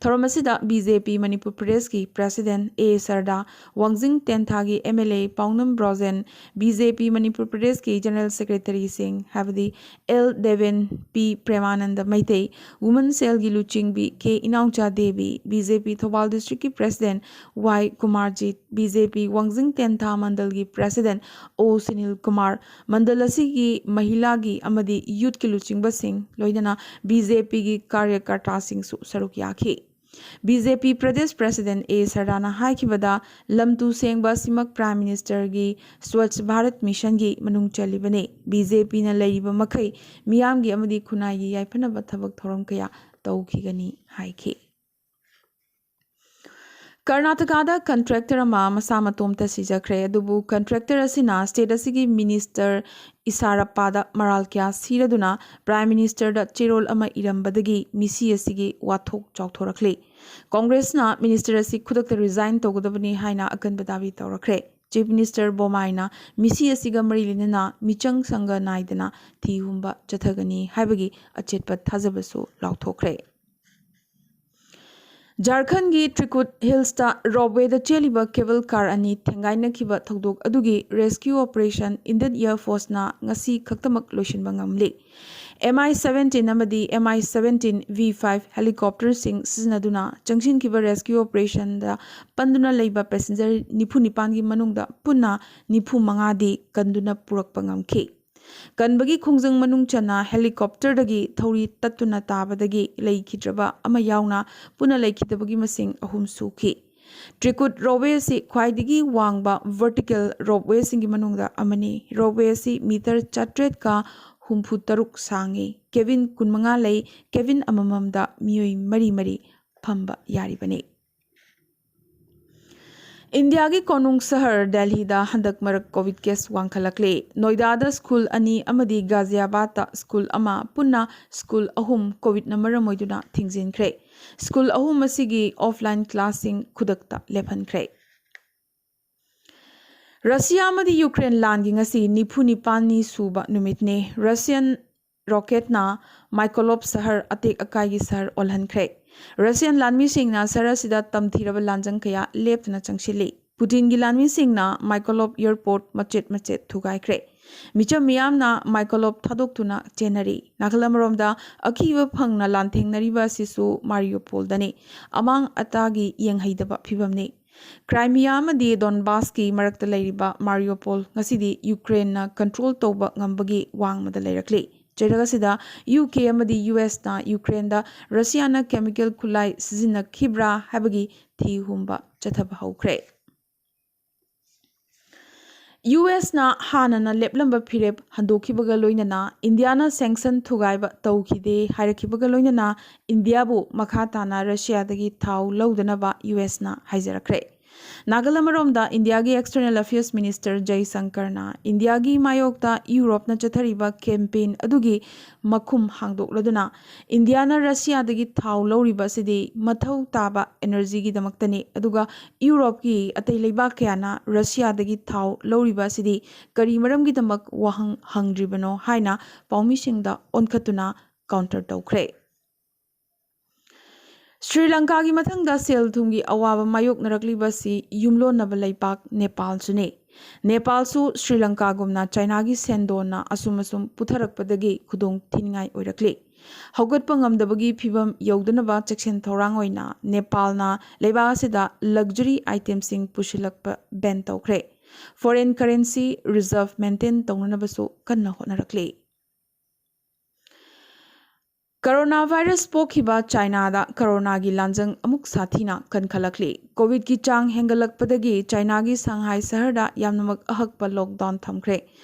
ꯊꯧꯔꯝ ꯑꯁꯤꯗ ꯕꯤ ꯖꯦ ꯄꯤ ꯃꯅꯤꯄꯨꯔ ꯄ꯭ꯔꯗꯦꯁꯀꯤ ꯄ꯭ꯔꯦꯁꯤꯗꯦꯟꯠ ꯑꯦ ꯁꯔꯗꯥ, ꯋꯥꯡꯖꯤꯡ ꯇꯦꯟꯊꯥꯒꯤ M L A Paonam Brojen, B J P Manipur ꯄ꯭ꯔꯗꯦꯁꯀꯤ ꯖꯦꯅꯔꯦꯜ ꯁꯦꯀ꯭ꯔꯦꯇꯔꯤꯁꯤꯡ ꯍꯥꯏꯕꯗꯤ ꯑꯦꯜ ꯗꯦꯕꯦꯟ, ꯄꯤ ꯄ꯭ꯔꯦꯃꯥꯅꯟꯗ ꯃꯩꯇꯩ, ꯋꯨꯃꯟ ꯁꯦꯜꯒꯤ ꯂꯨꯆꯤꯡꯕꯤ ꯀꯦ ꯏꯅꯥꯎꯆꯥ ꯗꯦꯕꯤ, ꯕꯤ ꯖꯦ ꯄꯤ ꯊꯧꯕꯥꯜ ꯗꯤꯁꯇ꯭ꯔꯤꯛꯀꯤ ꯄ꯭ꯔꯦꯁꯤꯗꯦꯟꯠ ꯋꯥꯏ ꯀꯨꯃꯥꯔꯖꯤꯠ, ꯕꯤ ꯖꯦ ꯄꯤ ꯋꯥꯡꯖꯤꯡ ꯇꯦꯟꯊꯥ ꯃꯟꯗꯜꯒꯤ ꯄ꯭ꯔꯦꯁꯤꯗꯦꯟꯠ ꯑꯣ ꯁꯨꯅꯤꯜ ꯀꯨꯃꯥꯔ, ꯃꯟꯗꯜ ꯑꯁꯤꯒꯤ ꯃꯍꯤꯂꯥꯒꯤ ꯑꯃꯗꯤ ꯌꯨꯠꯀꯤ ꯂꯨꯆꯤꯡꯕꯁꯤꯡ, ꯂꯣꯏꯅꯅ ꯕꯤ ꯖꯦ ꯄꯤꯒꯤ ꯀꯥꯔꯌꯀꯔꯇꯥꯁꯤꯡꯁꯨ ꯁꯔꯨꯛ ꯌꯥꯈꯤ꯫ ꯕꯤ ꯖꯦ ꯄꯤ ꯄ꯭ꯔꯗꯦꯁ ꯄ꯭ꯔꯦꯁꯤꯗꯦꯟꯠ ꯑꯦ ꯁꯔꯗꯥꯅ ꯍꯥꯏꯈꯤꯕꯗ, ꯂꯝꯇꯨ ꯁꯦꯡꯕ ꯑꯁꯤꯃꯛ ꯄ꯭ꯔꯥꯏꯝ ꯃꯤꯅꯤꯁꯇꯔꯒꯤ ꯁ꯭ꯋꯆ ꯚꯥꯔꯠ ꯃꯤꯁꯟꯒꯤ ꯃꯅꯨꯡ ꯆꯜꯂꯤꯕꯅꯤ꯫ ꯕꯤ ꯖꯦ ꯄꯤꯅ ꯂꯩꯔꯤꯕ ꯃꯈꯩ ꯃꯤꯌꯥꯝꯒꯤ ꯑꯃꯗꯤ ꯈꯨꯟꯅꯥꯏꯒꯤ ꯌꯥꯏꯐꯅꯕ ꯊꯕꯛ ꯊꯧꯔꯝ ꯀꯌꯥ ꯇꯧꯈꯤꯒꯅꯤ ꯍꯥꯏꯈꯤ꯫ ꯀꯔꯅꯥꯇꯀꯥꯗ ꯀꯟꯇ꯭ꯔꯦꯛꯇꯔ ꯑꯃ ꯃꯁꯥ ꯃꯇꯣꯝꯇ ꯁꯤꯖꯈ꯭ꯔꯦ꯫ ꯑꯗꯨꯕꯨ ꯀꯟꯇ꯭ꯔꯦꯛꯇꯔ ꯑꯁꯤꯅ ꯁ꯭ꯇꯦꯠ ꯑꯁꯤꯒꯤ ꯃꯤꯅꯤꯁꯇꯔ ꯏꯁꯥꯔꯞꯄꯥꯗ ꯃꯔꯥꯜ ꯀꯌꯥ ꯁꯤꯔꯗꯨꯅ ꯄ꯭ꯔꯥꯏꯝ ꯃꯤꯅꯤꯁꯇꯔꯗ ꯆꯦꯔꯣꯜ ꯑꯃ ꯏꯔꯝꯕꯗꯒꯤ ꯃꯤꯁꯤ ꯑꯁꯤꯒꯤ ꯋꯥꯊꯣꯛ ꯆꯥꯎꯊꯣꯔꯛꯂꯤ꯫ ꯀꯣꯡꯒ꯭ꯔꯦꯁꯅ ꯃꯤꯅꯤꯁꯇꯔ ꯑꯁꯤ ꯈꯨꯗꯛꯇ ꯔꯤꯖꯥꯏꯟ ꯇꯧꯒꯗꯕꯅꯤ ꯍꯥꯏꯅ ꯑꯀꯟꯕ ꯗꯥꯕꯤ ꯇꯧꯔꯛꯈ꯭ꯔꯦ꯫ ꯆꯤꯐ ꯃꯤꯅꯤꯁꯇꯔ ꯕꯣꯃꯥꯏꯅ ꯃꯤꯁꯤ ꯑꯁꯤꯒ ꯃꯔꯤ ꯂꯩꯅꯅ ꯃꯤꯆꯪ ꯁꯪꯒ ꯅꯥꯏꯗꯅ ꯊꯤ ꯍꯨꯝꯕ ꯆꯠꯊꯒꯅꯤ ꯍꯥꯏꯕꯒꯤ ꯑꯆꯦꯠꯄ ꯊꯥꯖꯕꯁꯨ ꯂꯥꯎꯊꯣꯛꯈ꯭ꯔꯦ꯫ ꯖꯥꯔꯈꯟꯒꯤ ꯇ꯭ꯔꯤꯀꯨꯠ ꯍꯤꯜꯁꯇ ꯔꯣꯞꯋꯦꯗ ꯆꯦꯜꯂꯤꯕ ꯀꯦꯕꯜ ꯀꯥꯔ ꯑꯅꯤ ꯊꯦꯡꯒꯥꯏꯅꯈꯤꯕ ꯊꯧꯗꯣꯛ ꯑꯗꯨꯒꯤ ꯔꯦꯁꯀ꯭ꯌꯨ ꯑꯣꯄꯔꯦꯁꯟ ꯏꯟꯗꯤꯌꯟ ꯑꯦꯌꯔ ꯐꯣꯔꯁꯅ ꯉꯁꯤ ꯈꯛꯇꯃꯛ ꯂꯣꯏꯁꯤꯟꯕ ꯉꯝꯂꯤ꯫ ꯑꯦꯝ ꯑꯥꯏ ꯁꯚꯦꯟꯇꯤꯟ ꯑꯃꯗꯤ ꯑꯦꯝ ꯑꯥꯏ ꯁꯚꯦꯟꯇꯤꯟ ꯚꯤ ꯐꯥꯏꯚ ꯍꯦꯂꯤꯀꯣꯞꯇꯔꯁꯤꯡ ꯁꯤꯖꯤꯟꯅꯗꯨꯅ ꯆꯪꯁꯤꯟꯈꯤꯕ ꯔꯦꯁꯀ꯭ꯌꯨ ꯑꯣꯄꯔꯦꯁꯟꯗ ꯄꯟꯗꯨꯅ ꯂꯩꯕ ꯄꯦꯁꯦꯟꯖꯔ ꯅꯤꯐꯨ ꯅꯤꯄꯥꯟꯒꯤ ꯃꯅꯨꯡꯗ ꯄꯨꯟꯅ ꯅꯤꯐꯨ ꯃꯉꯥꯗꯤ ꯀꯟꯗꯨꯅ ꯄꯨꯔꯛꯄ ꯉꯝꯈꯤ꯫ ꯀꯟꯕꯒꯤ ꯈꯣꯡꯖꯪ ꯃꯅꯨꯡ ꯆꯟꯅ ꯍꯦꯂꯤꯀꯣꯞꯇꯔꯗꯒꯤ ꯊꯧꯔꯤ ꯇꯠꯇꯨꯅ ꯇꯥꯕꯗꯒꯤ ꯂꯩꯈꯤꯗ꯭ꯔꯕ ꯑꯃ ꯌꯥꯎꯅ ꯄꯨꯟꯅ ꯂꯩꯈꯤꯗꯕꯒꯤ ꯃꯁꯤꯡ ꯑꯍꯨꯝ ꯁꯨꯈꯤ꯫ ꯇ꯭ꯔꯤꯀꯨꯠ ꯔꯣꯞꯋꯦ ꯑꯁꯤ ꯈ꯭ꯋꯥꯏꯗꯒꯤ ꯋꯥꯡꯕ ꯚꯔꯇꯤꯀꯦꯜ ꯔꯣꯞꯋꯦꯁꯤꯡꯒꯤ ꯃꯅꯨꯡꯗ ꯑꯃꯅꯤ꯫ ꯔꯣꯞꯋꯦ ꯑꯁꯤ ꯃꯤꯇꯔ ꯆꯥꯇ꯭ꯔꯦꯠꯀ ꯍꯨꯝꯐꯨ ꯇꯔꯨꯛ ꯁꯥꯡꯉꯤ꯫ ꯀꯦꯕꯤꯟ ꯀꯨꯟꯃꯉꯥ ꯂꯩ꯫ ꯀꯦꯕꯤꯟ ꯑꯃꯃꯝꯗ ꯃꯤꯑꯣꯏ ꯃꯔꯤ ꯃꯔꯤ ꯐꯝꯕ ꯌꯥꯔꯤꯕꯅꯤ꯫ ꯏꯟꯗꯤꯌꯥꯒꯤ ꯀꯣꯅꯨꯡ ꯁꯍꯔ ꯗꯦꯜꯍꯤꯗ ꯍꯟꯗꯛ ꯃꯔꯛ ꯀꯣꯚꯤꯗ ꯀꯦꯁ ꯋꯥꯡꯈꯠꯂꯛꯂꯤ꯫ ꯅꯣꯏꯗꯥꯗ ꯁ꯭ꯀꯨꯜ ꯑꯅꯤ ꯑꯃꯗꯤ ꯒꯥꯖꯤꯌꯥꯕꯥꯗꯇ ꯁ꯭ꯀꯨꯜ ꯑꯃ, ꯄꯨꯟꯅ ꯁ꯭ꯀꯨꯜ ꯑꯍꯨꯝ ꯀꯣꯚꯤꯗꯅ ꯃꯔꯝ ꯑꯣꯏꯗꯨꯅ ꯊꯤꯡꯖꯤꯟꯈ꯭ꯔꯦ꯫ ꯁ꯭ꯀꯨꯜ ꯑꯍꯨꯝ ꯑꯁꯤꯒꯤ ꯑꯣꯐꯂꯥꯏꯟ ꯀ꯭ꯂꯥꯁꯁꯤꯡ ꯈꯨꯗꯛꯇ ꯂꯦꯞꯍꯟꯈ꯭ꯔꯦ꯫ ꯔꯁꯤꯌꯥ ꯑꯃꯗꯤ ꯌꯨꯀ꯭ꯔꯦꯟ ꯂꯥꯟꯒꯤ ꯉꯁꯤ ꯅꯤꯐꯨ ꯅꯤꯄꯥꯜꯅꯤ ꯁꯨꯕ ꯅꯨꯃꯤꯠꯅꯤ꯫ ꯔꯁꯤꯌꯥꯟ ꯔꯣꯀꯦꯠꯅ ꯃꯥꯏꯀꯣꯂꯣꯞ ꯁꯍꯔ ꯑꯇꯦꯛ ꯑꯀꯥꯏꯒꯤ ꯁꯍꯔ ꯑꯣꯜꯍꯟꯈ꯭ꯔꯦ꯫ ꯔꯁꯤꯌꯥꯟ ꯂꯥꯟꯃꯤꯁꯤꯡꯅ ꯁꯍꯔ ꯑꯁꯤꯗ ꯇꯝꯊꯤꯔꯕ ꯂꯥꯟꯖꯪ ꯀꯌꯥ ꯂꯦꯞꯇꯅ ꯆꯪꯁꯤꯜꯂꯤ꯫ ꯄꯨꯇꯤꯟꯒꯤ ꯂꯥꯟꯃꯤꯁꯤꯡꯅ ꯃꯥꯏꯀꯣꯂꯣꯞ ꯑꯦꯌꯔꯄꯣꯔꯠ ꯃꯆꯦꯠ ꯃꯆꯦꯠ ꯊꯨꯒꯥꯏꯈ꯭ꯔꯦ꯫ ꯃꯤꯆꯝ ꯃꯤꯌꯥꯝꯅ ꯃꯥꯏꯀꯣꯂꯣꯞ ꯊꯥꯗꯣꯛꯇꯨꯅ ꯆꯦꯟꯅꯔꯤ꯫ ꯅꯥꯀꯜ ꯑꯃꯔꯣꯝꯗ ꯑꯀꯤꯕ ꯐꯪꯅ ꯂꯥꯟꯊꯦꯡꯅꯔꯤꯕ ꯑꯁꯤꯁꯨ ꯃꯥꯔꯤꯌꯨꯄꯣꯜꯗꯅꯤ꯫ ꯑꯃꯥꯡ ꯑꯇꯥꯒꯤ ꯌꯦꯡꯍꯩꯗꯕ ꯐꯤꯕꯝꯅꯤ꯫ ꯀ꯭ꯔꯥꯏꯃꯤꯌꯥ ꯑꯃꯗꯤ ꯗꯣꯟꯕꯥꯁꯀꯤ ꯃꯔꯛꯇ ꯂꯩꯔꯤꯕ ꯃꯥꯔꯤꯌꯨꯄꯣꯜ ꯉꯁꯤꯗꯤ ꯌꯨꯀ꯭ꯔꯦꯟꯅ ꯀꯟꯇ꯭ꯔꯣꯜ ꯇꯧꯕ ꯉꯝꯕꯒꯤ ꯋꯥꯡꯃꯗ ꯂꯩꯔꯛꯂꯤ꯫ ꯆꯩꯔꯛ ꯑꯁꯤꯗ ꯌꯨ ꯀꯦ ꯑꯃꯗꯤ ꯌꯨ ꯑꯦꯁꯅ ꯌꯨꯀ꯭ꯔꯦꯟꯗ ꯔꯁꯤꯌꯥꯅ ꯀꯦꯃꯤꯀꯦꯜ ꯈꯨꯠꯂꯥꯏ ꯁꯤꯖꯤꯟꯅꯈꯤꯕ꯭ꯔꯥ ꯍꯥꯏꯕꯒꯤ ꯊꯤ ꯍꯨꯝꯕ ꯆꯠꯊꯕ ꯍꯧꯈ꯭ꯔꯦ꯫ ꯌꯨ ꯑꯦꯁꯅ ꯍꯥꯟꯅꯅ ꯂꯦꯞꯂꯝꯕ ꯐꯤꯔꯦꯞ ꯍꯟꯗꯣꯛꯈꯤꯕꯒ ꯂꯣꯏꯅꯅ ꯏꯟꯗꯤꯌꯥꯅ ꯁꯦꯡꯁꯟ ꯊꯨꯒꯥꯏꯕ ꯇꯧꯈꯤꯗꯦ ꯍꯥꯏꯔꯛꯈꯤꯕꯒ ꯂꯣꯏꯅꯅ ꯏꯟꯗꯤꯌꯥꯕꯨ ꯃꯈꯥ ꯇꯥꯅ ꯔꯁꯤꯌꯥꯗꯒꯤ ꯊꯥꯎ ꯂꯧꯗꯅꯕ ꯌꯨ ꯑꯦꯁꯅ ꯍꯥꯏꯖꯔꯛꯈ꯭ꯔꯦ꯫ ꯅꯥꯒꯜ ꯑꯃꯔꯣꯝꯗ ꯏꯟꯗꯤꯌꯥꯒꯤ ꯑꯦꯛꯁꯇꯔꯅꯦꯜ ꯑꯐꯤꯌꯔꯁ ꯃꯤꯅꯤꯁꯇꯔ ꯖꯩꯁꯪꯀꯔꯅ ꯏꯟꯗꯤꯌꯥꯒꯤ ꯃꯥꯌꯣꯛꯇ ꯌꯨꯔꯣꯞꯅ ꯆꯠꯊꯔꯤꯕ ꯀꯦꯝꯄꯦꯟ ꯑꯗꯨꯒꯤ ꯃꯈꯨꯝ ꯍꯥꯡꯗꯣꯛꯂꯗꯨꯅ ꯏꯟꯗꯤꯌꯥꯅ ꯔꯁꯤꯌꯥꯗꯒꯤ ꯊꯥꯎ ꯂꯧꯔꯤꯕ ꯑꯁꯤꯗꯤ ꯃꯊꯧ ꯇꯥꯕ ꯑꯦꯅꯔꯖꯤꯒꯤꯗꯃꯛꯇꯅꯤ, ꯑꯗꯨꯒ ꯌꯨꯔꯣꯞꯀꯤ ꯑꯇꯩ ꯂꯩꯕꯥꯛ ꯀꯌꯥꯅ ꯔꯁꯤꯌꯥꯗꯒꯤ ꯊꯥꯎ ꯂꯧꯔꯤꯕ ꯑꯁꯤꯗꯤ ꯀꯔꯤ ꯃꯔꯝꯒꯤꯗꯃꯛ ꯋꯥꯍꯪ ꯍꯪꯗ꯭ꯔꯤꯕꯅꯣ ꯍꯥꯏꯅ ꯄꯥꯎꯃꯤꯁꯤꯡꯗ ꯑꯣꯟꯈꯠꯇꯨꯅ ꯀꯥꯎꯟꯇꯔ ꯇꯧꯈ꯭ꯔꯦ꯫ ꯁ꯭ꯔꯤ ꯂꯪꯀꯥꯒꯤ ꯃꯊꯪꯗ ꯁꯦꯜ ꯊꯨꯝꯒꯤ ꯑꯋꯥꯕ ꯃꯥꯌꯣꯛꯅꯔꯛꯂꯤꯕ ꯑꯁꯤ ꯌꯨꯝꯂꯣꯟꯅꯕ ꯂꯩꯄꯥꯛ ꯅꯦꯄꯥꯜꯁꯨꯅꯤ꯫ ꯅꯦꯄꯥꯜꯁꯨ ꯁ꯭ꯔꯤ ꯂꯪꯀꯥꯒꯨꯝꯅ ꯆꯥꯏꯅꯥꯒꯤ ꯁꯦꯟꯗꯣꯟꯅ ꯑꯁꯨꯝ ꯑꯁꯨꯝ ꯄꯨꯊꯔꯛꯄꯗꯒꯤ ꯈꯨꯗꯣꯡ ꯊꯤꯅꯤꯡꯉꯥꯏ ꯑꯣꯏꯔꯛꯂꯤ꯫ ꯍꯧꯒꯠꯄ ꯉꯝꯗꯕꯒꯤ ꯐꯤꯕꯝ ꯌꯧꯗꯅꯕ ꯆꯦꯛꯁꯤꯟ ꯊꯧꯔꯥꯡ ꯑꯣꯏꯅ ꯅꯦꯄꯥꯜꯅ ꯂꯩꯕꯥꯛ ꯑꯁꯤꯗ ꯂꯛꯖꯔꯤ ꯑꯥꯏꯇꯦꯝꯁꯤꯡ ꯄꯨꯁꯤꯜꯂꯛꯄ ꯕꯦꯟ ꯇꯧꯈ꯭ꯔꯦ꯫ ꯐꯣꯔꯦꯟ ꯀꯔꯦꯟꯁꯤ ꯔꯤꯖꯔꯚ ꯃꯦꯟꯇꯦꯟ ꯇꯧꯅꯅꯕꯁꯨ ꯀꯟꯅ ꯍꯣꯠꯅꯔꯛꯂꯤ꯫ ꯀꯣꯔꯣꯅꯥ ꯚꯥꯏꯔꯁ ꯄꯣꯛꯈꯤꯕ ꯆꯥꯏꯅꯥꯗ ꯀꯣꯔꯣꯅꯥꯒꯤ ꯂꯥꯟꯖꯪ ꯑꯃꯨꯛ ꯁꯥꯊꯤꯅ ꯀꯟꯈꯠꯂꯛꯂꯤ꯫ ꯀꯣꯚꯤꯗꯀꯤ ꯆꯥꯡ ꯍꯦꯟꯒꯠꯂꯛꯄꯗꯒꯤ ꯆꯥꯏꯅꯥꯒꯤ ꯁꯪꯍꯥꯏ ꯁꯍꯔꯗ ꯌꯥꯝꯅꯃꯛ ꯑꯍꯛꯄ ꯂꯣꯛꯗꯥꯎꯟ ꯊꯝꯈ꯭ꯔꯦ꯫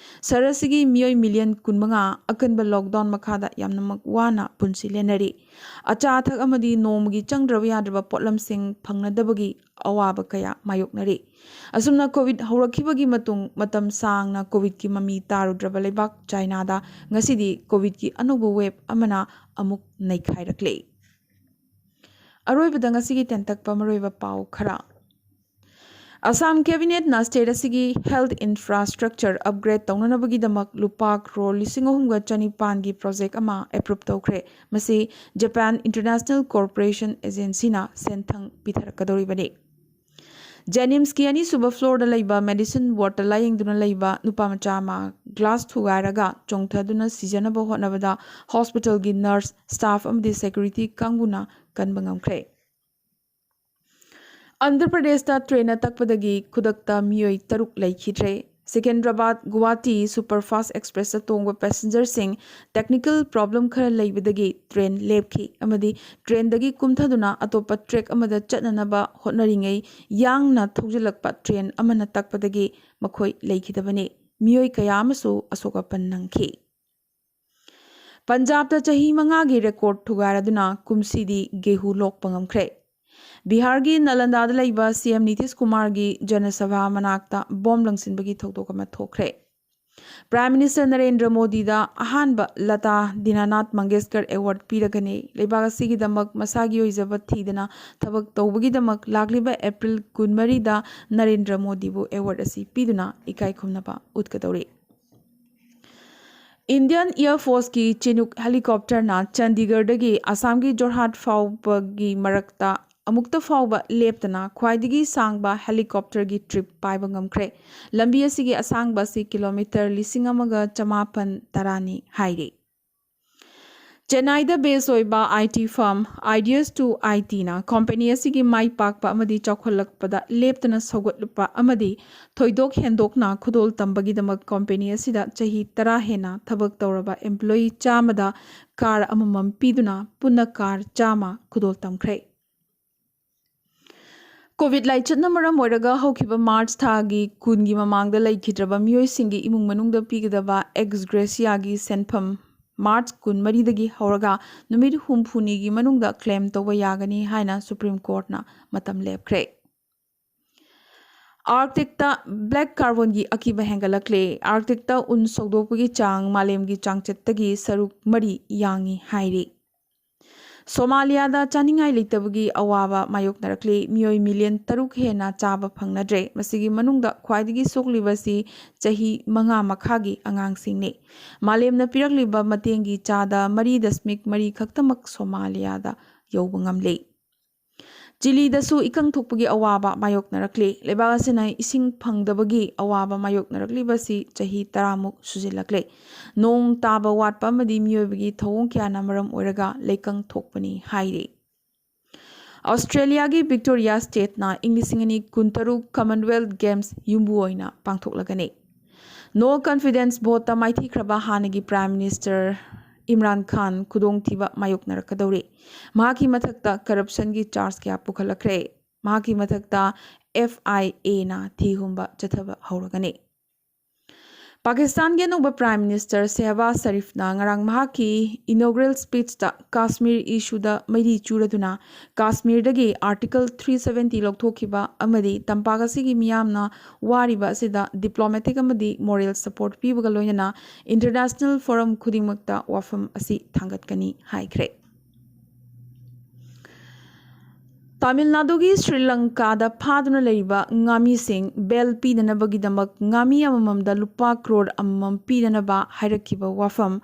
ꯁꯍꯔ ꯑꯁꯤꯒꯤ ꯃꯤꯑꯣꯏ ꯃꯤꯂꯤꯌꯟ ꯀꯨꯟꯃꯉꯥ ꯑꯀꯟꯕ ꯂꯣꯛꯗꯥꯎꯟ ꯃꯈꯥꯗ ꯌꯥꯝꯅꯃꯛ ꯋꯥꯅ ꯄꯨꯟꯁꯤ ꯂꯦꯟꯅꯔꯤ꯫ ꯑꯆꯥ ꯑꯊꯛ ꯑꯃꯗꯤ ꯅꯣꯡꯃꯒꯤ ꯆꯪꯗ꯭ꯔꯕ ꯌꯥꯗ꯭ꯔꯕ ꯄꯣꯠꯂꯝꯁꯤꯡ ꯐꯪꯅꯗꯕꯒꯤ ꯑꯋꯥꯕ ꯀꯌꯥ ꯃꯥꯌꯣꯛꯅꯔꯤ꯫ ꯑꯁꯨꯝꯅ ꯀꯣꯚꯤꯗ ꯍꯧꯔꯛꯈꯤꯕꯒꯤ ꯃꯇꯨꯡ ꯃꯇꯝ ꯁꯥꯡꯅ ꯀꯣꯚꯤꯗꯀꯤ ꯃꯃꯤ ꯇꯥꯔꯨꯗ꯭ꯔꯕ ꯂꯩꯕꯥꯛ ꯆꯥꯏꯅꯥꯗ ꯉꯁꯤꯗꯤ ꯀꯣꯚꯤꯗꯀꯤ ꯑꯅꯧꯕ ꯋꯦꯕ ꯑꯃꯅ ꯑꯃꯨꯛ ꯅꯩꯈꯥꯏꯔꯛꯂꯦ꯫ ꯑꯔꯣꯏꯕꯗ ꯉꯁꯤꯒꯤ ꯇꯦꯟꯇꯛꯄ ꯃꯔꯨꯑꯣꯏꯕ ꯄꯥꯎ ꯈꯔ꯫ ꯑꯁꯥꯝ ꯀꯦꯕꯤꯅꯦꯠꯅ ꯁ꯭ꯇꯦꯠ ꯑꯁꯤꯒꯤ ꯍꯦꯜꯊ ꯏꯟꯐ꯭ꯔꯥꯁ꯭ꯇ꯭ꯔꯛꯆꯔ ꯑꯞꯒ꯭ꯔꯦꯗ ꯇꯧꯅꯅꯕꯒꯤꯗꯃꯛ ꯂꯨꯄꯥ ꯀ꯭ꯔꯣꯔ ꯂꯤꯁꯤꯡ ꯑꯍꯨꯝꯒ ꯆꯅꯤꯄꯥꯟꯒꯤ ꯄ꯭ꯔꯣꯖꯦꯛ ꯑꯃ ꯑꯦꯄ꯭ꯔꯨꯞ ꯇꯧꯈ꯭ꯔꯦ꯫ ꯃꯁꯤ ꯖꯄꯥꯟ ꯏꯟꯇꯔꯅꯦꯁꯅꯦꯜ ꯀꯣꯔꯄꯣꯔꯦꯁꯟ ꯑꯦꯖꯦꯟꯁꯤꯅ ꯁꯦꯟꯊꯪ ꯄꯤꯊꯔꯛꯀꯗꯧꯔꯤꯕꯅꯤ꯫ ꯖꯦꯅꯤꯝꯁꯀꯤ ꯑꯅꯤꯁꯨꯕ ꯐ꯭ꯂꯣꯔꯗ ꯂꯩꯕ ꯃꯦꯗꯤꯁꯟ ꯋꯥꯔꯗꯇ ꯂꯥꯌꯦꯡꯗꯨꯅ ꯂꯩꯕ ꯅꯨꯄꯥ ꯃꯆꯥ ꯑꯃ ꯒ꯭ꯂꯥꯁ ꯊꯨꯒꯥꯏꯔꯒ ꯆꯣꯡꯊꯗꯨꯅ ꯁꯤꯖꯅꯕ ꯍꯣꯠꯅꯕꯗ ꯍꯣꯁꯄꯤꯇꯥꯜꯒꯤ ꯅꯔꯁ, ꯁ꯭ꯇꯥꯐ ꯑꯃꯗꯤ ꯁꯦꯀ꯭ꯌꯨꯔꯤꯇꯤ ꯀꯥꯡꯕꯨꯅ ꯀꯟꯕ ꯉꯝꯈ꯭ꯔꯦ꯫ ꯑꯟꯙ꯭ꯔ ꯄ꯭ꯔꯗꯦꯁꯇ ꯇ꯭ꯔꯦꯟꯅ ꯇꯛꯄꯗꯒꯤ ꯈꯨꯗꯛꯇ ꯃꯤꯑꯣꯏ ꯇꯔꯨꯛ ꯂꯩꯈꯤꯗ꯭ꯔꯦ꯫ ꯁꯦꯀꯦꯟꯗ꯭ꯔꯕꯥꯗ ꯒꯨꯋꯥꯍꯥꯇꯤ ꯁꯨꯄꯔꯐꯥꯁꯠ ꯑꯦꯛꯁꯄ꯭ꯔꯦꯁꯇ ꯇꯣꯡꯕ ꯄꯦꯁꯦꯟꯖꯔꯁꯤꯡ ꯇꯦꯛꯅꯤꯀꯦꯜ ꯄ꯭ꯔꯣꯕ꯭ꯂꯦꯝ ꯈꯔ ꯂꯩꯕꯗꯒꯤ ꯇ꯭ꯔꯦꯟ ꯂꯦꯞꯈꯤ ꯑꯃꯗꯤ ꯇ꯭ꯔꯦꯟꯗꯒꯤ ꯀꯨꯝꯊꯗꯨꯅ ꯑꯇꯣꯞꯄ ꯇ꯭ꯔꯦꯛ ꯑꯃꯗ ꯆꯠꯅꯅꯕ ꯍꯣꯠꯅꯔꯤꯉꯩ ꯌꯥꯡꯅ ꯊꯧꯖꯤꯜꯂꯛꯄ ꯇ꯭ꯔꯦꯟ ꯑꯃꯅ ꯇꯛꯄꯗꯒꯤ ꯃꯈꯣꯏ ꯂꯩꯈꯤꯗꯕꯅꯤ꯫ ꯃꯤꯑꯣꯏ ꯀꯌꯥ ꯑꯃꯁꯨ ꯑꯁꯣꯛ ꯑꯄꯟ ꯅꯪꯈꯤ꯫ ꯄꯟꯖꯥꯕꯇ ꯆꯍꯤ ꯃꯉꯥꯒꯤ ꯔꯦꯀꯣꯔꯗ ꯊꯨꯒꯥꯏꯔꯗꯨꯅ ꯀꯨꯝꯁꯤꯗꯤ ꯒꯦꯍꯨ ꯂꯣꯛꯄ ꯉꯝꯈ꯭ꯔꯦ꯫ ꯕꯤꯍꯥꯔꯒꯤ ꯅꯥꯂꯟꯗꯥꯗ ꯂꯩꯕ ꯁꯤ ꯑꯦꯝ ꯅꯤꯇꯤꯁ ꯀꯨꯃꯥꯔꯒꯤ ꯖꯅꯁꯚꯥ ꯃꯅꯥꯛꯇ ꯕꯣꯝ ꯂꯪꯁꯤꯟꯕꯒꯤ ꯊꯧꯗꯣꯛ ꯑꯃ ꯊꯣꯛꯈ꯭ꯔꯦ꯫ ꯄ꯭ꯔꯥꯏꯝ ꯃꯤꯅꯤꯁꯇꯔ ꯅꯔꯦꯟꯗ꯭ꯔ ꯃꯣꯗꯤꯗ ꯑꯍꯥꯟꯕ ꯂꯇꯥ ꯗꯤꯅꯥꯅꯥꯊ ꯃꯪꯒꯦꯁꯀꯔ ꯑꯦꯋꯥꯔꯗ ꯄꯤꯔꯒꯅꯤ꯫ ꯂꯩꯕꯥꯛ ꯑꯁꯤꯒꯤꯗꯃꯛ ꯃꯁꯥꯒꯤ ꯑꯣꯏꯖꯕ ꯊꯤꯗꯅ ꯊꯕꯛ ꯇꯧꯕꯒꯤꯗꯃꯛ ꯂꯥꯛꯂꯤꯕ ꯑꯦꯄ꯭ꯔꯤꯜ ꯀꯨꯟꯃꯔꯤꯗ ꯅꯔꯦꯟꯗ꯭ꯔ ꯃꯣꯗꯤꯕꯨ ꯑꯦꯋꯥꯔꯗ ꯑꯁꯤ ꯄꯤꯗꯨꯅ ꯏꯀꯥꯏ ꯈꯨꯝꯅꯕ ꯎꯠꯀꯗꯧꯔꯤ꯫ ꯏꯟꯗꯤꯌꯟ ꯑꯦꯌꯔ ꯐꯣꯔꯁꯀꯤ ꯆꯤꯅꯨꯛ ꯍꯦꯂꯤꯀꯣꯞꯇꯔꯅ ꯆꯟꯗꯤꯒꯔꯗꯒꯤ ꯑꯁꯥꯝꯒꯤ ꯖꯣꯔꯍꯥꯠ ꯐꯥꯎꯕꯒꯤ ꯃꯔꯛꯇ ꯑꯃꯨꯛꯇ ꯐꯥꯎꯕ ꯂꯦꯞꯇꯅ ꯈ꯭ꯋꯥꯏꯗꯒꯤ ꯁꯥꯡꯕ ꯍꯦꯂꯤꯀꯣꯞꯇꯔꯒꯤ ꯇ꯭ꯔꯤꯞ ꯄꯥꯏꯕ ꯉꯝꯈ꯭ꯔꯦ꯫ ꯂꯝꯕꯤ ꯑꯁꯤꯒꯤ ꯑꯁꯥꯡꯕ ꯑꯁꯤ ꯀꯤꯂꯣꯃꯤꯇꯔ ꯂꯤꯁꯤꯡ ꯑꯃꯒ ꯆꯃꯥꯄꯟ ꯇꯔꯥꯅꯤ ꯍꯥꯏꯔꯤ꯫ ꯆꯦꯟꯅꯥꯏꯗ ꯕꯦꯁ ꯑꯣꯏꯕ I T firm Ideas to I T ꯅ ꯀꯝꯄꯦꯅꯤ ꯑꯁꯤꯒꯤ ꯃꯥꯏ ꯄꯥꯛꯄ ꯑꯃꯗꯤ ꯆꯥꯎꯈꯠꯂꯛꯄꯗ ꯂꯦꯞꯇꯅ ꯁꯧꯒꯠꯂꯛꯄ ꯑꯃꯗꯤ ꯊꯣꯏꯗꯣꯛ ꯍꯦꯟꯗꯣꯛꯅ ꯈꯨꯗꯣꯜ ꯇꯝꯕꯒꯤꯗꯃꯛ ꯀꯝꯄꯦꯅꯤ ꯑꯁꯤꯗ ꯆꯍꯤ ꯇꯔꯥ ꯍꯦꯟꯅ ꯊꯕꯛ ꯇꯧꯔꯕ ꯑꯦꯝꯄ꯭ꯂꯣꯌꯤ ꯆꯥꯝꯃꯗ ꯀꯥꯔ ꯑꯃꯃꯝ ꯄꯤꯗꯨꯅ ꯄꯨꯟꯅ ꯀꯥꯔ ꯆꯥꯝꯃ ꯈꯨꯗꯣꯜ ꯇꯝꯈ꯭ꯔꯦ꯫ ꯀꯣꯚꯤꯗ ꯂꯥꯏꯆꯠꯅ ꯃꯔꯝ ꯑꯣꯏꯔꯒ ꯍꯧꯈꯤꯕ ꯃꯥꯔꯆ ꯊꯥꯒꯤ ꯀꯨꯟꯒꯤ ꯃꯃꯥꯡꯗ ꯂꯩꯈꯤꯗ꯭ꯔꯕ ꯃꯤꯑꯣꯏꯁꯤꯡꯒꯤ ꯏꯃꯨꯡ ꯃꯅꯨꯡꯗ ꯄꯤꯒꯗꯕ ꯑꯦꯛꯁ ꯒ꯭ꯔꯦꯁꯤꯌꯥꯒꯤ ꯁꯦꯟꯐꯝ ꯃꯥꯔꯆ ꯀꯨꯟꯃꯔꯤꯗꯒꯤ ꯍꯧꯔꯒ ꯅꯨꯃꯤꯠ ꯍꯨꯝꯐꯨꯅꯤꯒꯤ ꯃꯅꯨꯡꯗ ꯀ꯭ꯂꯦꯝ ꯇꯧꯕ ꯌꯥꯒꯅꯤ ꯍꯥꯏꯅ ꯁꯨꯄ꯭ꯔꯤꯝ ꯀꯣꯔꯠꯅ ꯃꯇꯝ ꯂꯦꯞꯈ꯭ꯔꯦ꯫ ꯑꯥꯔꯛꯇꯤꯛꯇ ꯕ꯭ꯂꯦꯛ ꯀꯥꯔꯕꯣꯟꯒꯤ ꯑꯀꯤꯕ ꯍꯦꯟꯒꯠꯂꯛꯂꯦ꯫ ꯑꯥꯔꯛꯇꯤꯛꯇ ꯎꯟ ꯁꯧꯗꯣꯛꯄꯒꯤ ꯆꯥꯡ ꯃꯥꯂꯦꯝꯒꯤ ꯆꯥꯡꯆꯠꯇꯒꯤ ꯁꯔꯨꯛ ꯃꯔꯤ ꯌꯥꯡꯉꯤ ꯍꯥꯏꯔꯤ꯫ ꯁꯣꯃꯥꯂꯤꯌꯥꯗ ꯆꯥꯅꯤꯡꯉꯥꯏ ꯂꯩꯇꯕꯒꯤ ꯑꯋꯥꯕ ꯃꯥꯌꯣꯛꯅꯔꯛꯂꯤ꯫ ꯃꯤꯑꯣꯏ ꯃꯤꯂꯤꯌꯟ ꯇꯔꯨꯛ ꯍꯦꯟꯅ ꯆꯥꯕ ꯐꯪꯅꯗ꯭ꯔꯦ꯫ ꯃꯁꯤꯒꯤ ꯃꯅꯨꯡꯗ ꯈ꯭ꯋꯥꯏꯗꯒꯤ ꯁꯣꯛꯂꯤꯕꯁꯤ ꯆꯍꯤ ꯃꯉꯥ ꯃꯈꯥꯒꯤ ꯑꯉꯥꯡꯁꯤꯡꯅꯤ꯫ ꯃꯥꯂꯦꯝꯅ ꯄꯤꯔꯛꯂꯤꯕ ꯃꯇꯦꯡꯒꯤ ꯆꯥꯗ ꯃꯔꯤ ꯗꯁꯃꯤꯛ ꯃꯔꯤ ꯈꯛꯇꯃꯛ ꯁꯣꯃꯥꯂꯤꯌꯥꯗ ꯌꯧꯕ ꯉꯝꯂꯤ꯫ ꯆꯤꯂꯤꯗꯁꯨ ꯏꯀꯪ ꯊꯣꯛꯄꯒꯤ ꯑꯋꯥꯕ ꯃꯥꯌꯣꯛꯅꯔꯛꯂꯤ꯫ ꯂꯩꯕꯥꯛ ꯑꯁꯤꯅ ꯏꯁꯤꯡ ꯐꯪꯗꯕꯒꯤ ꯑꯋꯥꯕ ꯃꯥꯌꯣꯛꯅꯔꯛꯂꯤꯕꯁꯤ ꯆꯍꯤ ꯇꯔꯥꯃꯨꯛ ꯁꯨꯖꯤꯜꯂꯛꯂꯦ꯫ ꯅꯣꯡ ꯇꯥꯕ ꯋꯥꯠꯄ ꯑꯃꯗꯤ ꯃꯤꯑꯣꯏꯕꯒꯤ ꯊꯧꯑꯣꯡ ꯀꯌꯥꯅ ꯃꯔꯝ ꯑꯣꯏꯔꯒ ꯂꯩꯀꯪ ꯊꯣꯛꯄꯅꯤ ꯍꯥꯏꯔꯤ꯫ ꯑꯣꯁꯇ꯭ꯔꯦꯂꯤꯌꯥꯒꯤ ꯚꯤꯛꯇꯣꯔꯤꯌꯥ ꯁ꯭ꯇꯦꯠꯅ ꯏꯪ ꯂꯤꯁꯤꯡ ꯑꯅꯤ ꯀꯨꯟꯇꯔꯨꯛ ꯀꯃꯟꯋꯦꯜꯊ ꯒꯦꯝꯁ ꯌꯨꯝꯕꯨ ꯑꯣꯏꯅ ꯄꯥꯡꯊꯣꯛꯂꯒꯅꯤ꯫ ꯅꯣ ꯀꯟꯐꯤꯗꯦꯟꯁ ꯚꯣꯠꯇ ꯃꯥꯏꯊꯤꯈ꯭ꯔꯕ ꯍꯥꯟꯅꯒꯤ ꯄ꯭ꯔꯥꯏꯝ ꯃꯤꯅꯤꯁꯇꯔ ꯏꯝꯔꯥꯟ ꯈꯥꯟ ꯈꯨꯗꯣꯡꯊꯤꯕ ꯃꯥꯌꯣꯛꯅꯔꯛꯀꯗꯧꯔꯤ꯫ ꯃꯍꯥꯛꯀꯤ ꯃꯊꯛꯇ ꯀꯔꯞꯁꯟꯒꯤ ꯆꯥꯔꯖ ꯀꯌꯥ ꯄꯨꯈꯠꯂꯛꯈ꯭ꯔꯦ꯫ ꯃꯍꯥꯛꯀꯤ ꯃꯊꯛꯇ ꯑꯦꯐ ꯑꯥꯏ ꯑꯦꯅ ꯊꯤꯍꯨꯝꯕ ꯆꯠꯊꯕ ꯍꯧꯔꯒꯅꯤ꯫ ꯄꯥꯀꯤꯁꯇꯥꯟꯒꯤ ꯑꯅꯧꯕ ꯄ꯭ꯔꯥꯏꯝ ꯃꯤꯅꯤꯁꯇꯔ ꯁꯦꯍꯕꯥꯖ ꯁꯔꯤꯐꯅ ꯉꯔꯥꯡ ꯃꯍꯥꯛꯀꯤ ꯏꯅꯣꯒ꯭ꯔꯦꯜ ꯁ꯭ꯄꯤꯆꯇ ꯀꯥꯁꯃꯤꯔ ꯏꯁꯨꯗ ꯃꯩꯔꯤ ꯆꯨꯔꯗꯨꯅ ꯀꯥꯁꯃꯤꯔꯗꯒꯤ ꯑꯥꯔꯇꯤꯀꯜ ꯊ꯭ꯔꯤ ꯁꯚꯦꯟꯇꯤ ꯂꯧꯊꯣꯛꯈꯤꯕ ꯑꯃꯗꯤ ꯇꯝꯄꯥꯛ ꯑꯁꯤꯒꯤ ꯃꯤꯌꯥꯝꯅ ꯋꯥꯔꯤꯕ ꯑꯁꯤꯗ ꯗꯤꯄ꯭ꯂꯣꯃꯦꯇꯤꯛ ꯑꯃꯗꯤ ꯃꯣꯔꯦꯜ ꯁꯄꯣꯔꯠ ꯄꯤꯕꯒ ꯂꯣꯏꯅꯅ ꯏꯟꯇꯔꯅꯦꯁꯅꯦꯜ ꯐꯣꯔꯝ ꯈꯨꯗꯤꯡꯃꯛꯇ ꯋꯥꯐꯝ ꯑꯁꯤ ꯊꯥꯡꯒꯠꯀꯅꯤ ꯍꯥꯏꯈ꯭ꯔꯦ꯫ ꯇꯥꯃꯤꯜ ꯅꯥꯗꯨꯒꯤ ꯁ꯭ꯔꯤ ꯂꯪꯀꯥꯗ ꯐꯥꯗꯨꯅ ꯂꯩꯔꯤꯕ ꯉꯥꯃꯤꯁꯤꯡ ꯕꯦꯜ ꯄꯤꯗꯅꯕꯒꯤꯗꯃꯛ ꯉꯥꯃꯤ ꯑꯃꯃꯝꯗ ꯂꯨꯄꯥ ꯀ꯭ꯔꯣꯔ ꯑꯃꯃꯝ ꯄꯤꯗꯅꯕ ꯍꯥꯏꯔꯛꯈꯤꯕ ꯋꯥꯐꯝ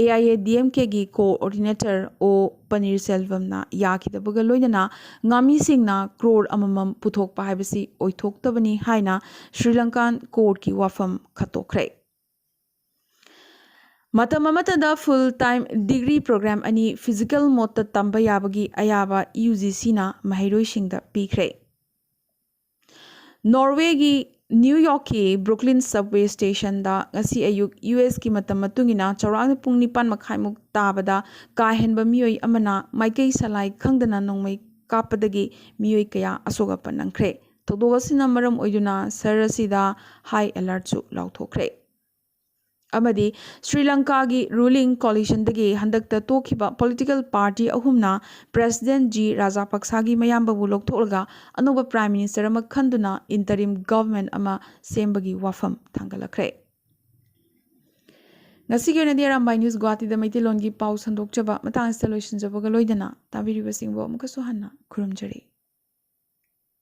A I A D M ꯀꯦꯒꯤ coordinator ꯑꯣ ꯄꯅꯤꯔꯁꯦꯜꯚꯝꯅ ꯌꯥꯈꯤꯗꯕꯒ ꯂꯣꯏꯅꯅ ꯉꯥꯃꯤꯁꯤꯡꯅ ꯀ꯭ꯔꯣꯔ ꯑꯃꯃꯝ ꯄꯨꯊꯣꯛꯄ ꯍꯥꯏꯕꯁꯤ ꯑꯣꯏꯊꯣꯛꯇꯕꯅꯤ ꯍꯥꯏꯅ ꯁ꯭ꯔꯤ ꯂꯪꯀꯥꯟ ꯀꯣꯔꯠꯀꯤ ꯋꯥꯐꯝ ꯈꯠꯇꯣꯛꯈ꯭ꯔꯦ꯫ ꯃꯇꯝ ꯑꯃꯠꯇꯗ ꯐꯨꯜ ꯇꯥꯏꯝ ꯗꯤꯒ꯭ꯔꯤ ꯄ꯭ꯔꯣꯒ꯭ꯔꯥꯝ ꯑꯅꯤ ꯐꯤꯖꯤꯀꯦꯜ ꯃꯣꯗꯇ ꯇꯝꯕ ꯌꯥꯕꯒꯤ ꯑꯌꯥꯕ ꯌꯨ ꯖꯤ ꯁꯤꯅ ꯃꯍꯩꯔꯣꯏꯁꯤꯡꯗ ꯄꯤꯈ꯭ꯔꯦ꯫ ꯅꯣꯔꯋꯦꯒꯤ ꯅ꯭ꯌꯨ ꯌꯣꯔꯛꯀꯤ ꯕ꯭ꯔꯨꯛꯂꯤꯟ ꯁꯕꯋꯦ ꯁ꯭ꯇꯦꯁꯟꯗ ꯉꯁꯤ ꯑꯌꯨꯛ ꯌꯨ ꯑꯦꯁꯀꯤ ꯃꯇꯝ ꯃꯇꯨꯡ ꯏꯟꯅ ꯆꯥꯎꯔꯥꯛꯅ ꯄꯨꯡ ꯅꯤꯄꯥꯟ ꯃꯈꯥꯏꯃꯨꯛ ꯇꯥꯕꯗ ꯀꯥ ꯍꯦꯟꯕ ꯃꯤꯑꯣꯏ ꯑꯃꯅ ꯃꯥꯏꯀꯩ ꯁꯂꯥꯏ ꯈꯪꯗꯅ ꯅꯣꯡꯃꯩ ꯀꯥꯞꯄꯗꯒꯤ ꯃꯤꯑꯣꯏ ꯀꯌꯥ ꯑꯁꯣꯛ ꯑꯄꯟ ꯅꯪꯈ꯭ꯔꯦ꯫ ꯊꯧꯗꯣꯛ ꯑꯁꯤꯅ ꯃꯔꯝ ꯑꯣꯏꯗꯨꯅ ꯁꯍꯔ ꯑꯁꯤꯗ ꯍꯥꯏ ꯑꯦꯂꯔꯠꯁꯨ ꯂꯥꯎꯊꯣꯛꯈ꯭ꯔꯦ꯫ ꯑꯃꯗꯤ ꯁ꯭ꯔꯤ ꯂꯪꯀꯥꯒꯤ ꯔꯨꯂꯤꯡ ꯀꯣꯂꯤꯁꯟꯗꯒꯤ ꯍꯟꯗꯛꯇ ꯇꯣꯛꯈꯤꯕ ꯄꯣꯂꯤꯇꯤꯀꯦꯜ ꯄꯥꯔꯇꯤ ꯑꯍꯨꯝꯅ ꯄ꯭ꯔꯦꯁꯤꯗꯦꯟꯠ ꯖꯤ ꯔꯥꯖꯥꯄꯛꯁꯥꯒꯤ ꯃꯌꯥꯝꯕꯕꯨ ꯂꯧꯊꯣꯛꯂꯒ ꯑꯅꯧꯕ ꯄ꯭ꯔꯥꯏꯝ ꯃꯤꯅꯤꯁꯇꯔ ꯑꯃ ꯈꯟꯗꯨꯅ ꯏꯟꯇꯔꯤꯝ ꯒꯚꯔꯟꯃꯦꯟꯠ ꯑꯃ ꯁꯦꯝꯕꯒꯤ ꯋꯥꯐꯝ ꯊꯥꯡꯒꯠꯂꯛꯈ꯭ꯔꯦ꯫ ꯉꯁꯤꯒꯤ ꯑꯣꯏꯅꯗꯤ ꯑꯔꯥꯝꯕꯥꯏ ꯅ꯭ꯌꯨꯁ ꯒꯨꯋꯥꯍꯥꯇꯤꯗ ꯃꯩꯇꯩꯂꯣꯟꯒꯤ ꯄꯥꯎ ꯁꯟꯗꯣꯛꯆꯕ ꯃꯇꯥꯡ ꯑꯁꯤꯗ ꯂꯣꯏꯁꯤꯟꯖꯕꯒ ꯂꯣꯏꯅꯅ ꯇꯥꯕꯤꯔꯤꯕꯁꯤꯡꯕꯨ ꯑꯃꯨꯛꯀꯁꯨ ꯍꯟꯅ ꯈꯨꯔꯨꯝꯖꯔꯤ꯫